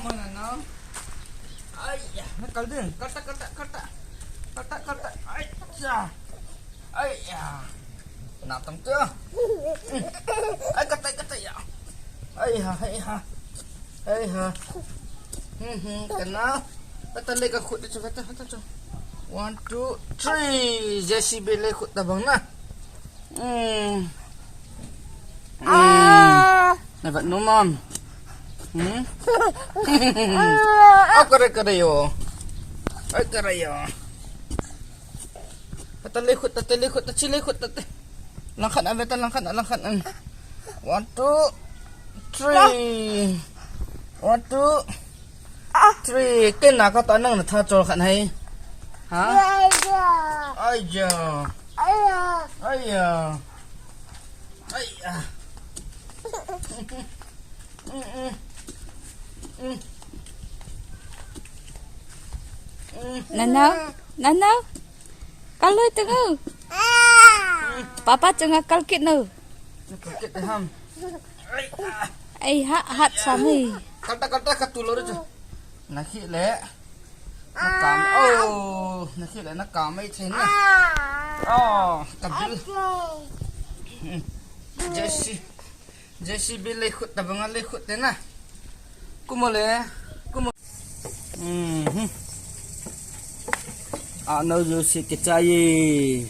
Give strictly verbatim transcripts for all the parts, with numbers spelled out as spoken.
Mana na. Ai, ya, na kal din. Kal ta, kal ta, kal ta. Kal ta, kal ta. Ai, ya. Ai, ya. Na tang tu. Ai, kal ta, kal ta, ya. Ai ha, ai ha. Ai ha. Hmm, hmm, kana. Kata le ka khut de chu, kata, kata chu. One, two, three. J C B le khut ta bang na. Hmm. Hmm. Na vat nu mam. Hmm? Au, kare, kare yo. Ai, kare yo. Ta le khut, ta le khut, ta chi le khut, ta te. Langkhat a ve ta, langkhat a, langkhat a. One, two, three. One, two, three. Ken na ka ta nang na tha chol khat hai. Ha? Ai ya. Ai ya. Ai ya. Ai ya. Nana, Nana, kal loi tu ngu. Papa chunga kal kit nu. Kal kit ham. Ai ha, hat sa mi. Kal ta, kal ta, ka tu lo re chu. Na khi le. Na kam. Oh, na khi le, na kam mai chen na. Oh, ka bil. J C, J C B le khut ta banga le khut te na. Kumo le, kumo. Mhm. A no jo si ke chai.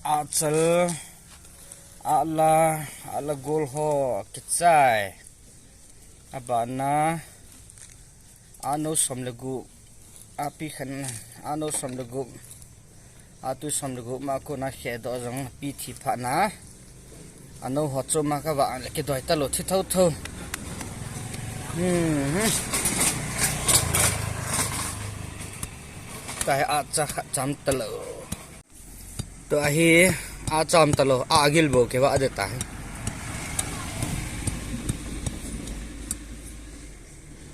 Achal, ala, ala gol ho kichai. Abana, ano som le gup, api khan, ano som le gup, atu som le gup ma ko na khe do jong pi thi pha na. Ano ho chu ma ka va le ki doi ta lo thi tho tho. Hmm. Kai a cha kha cham ta lo. To ahi, a cham ta lo, a gil bo ke va de ta.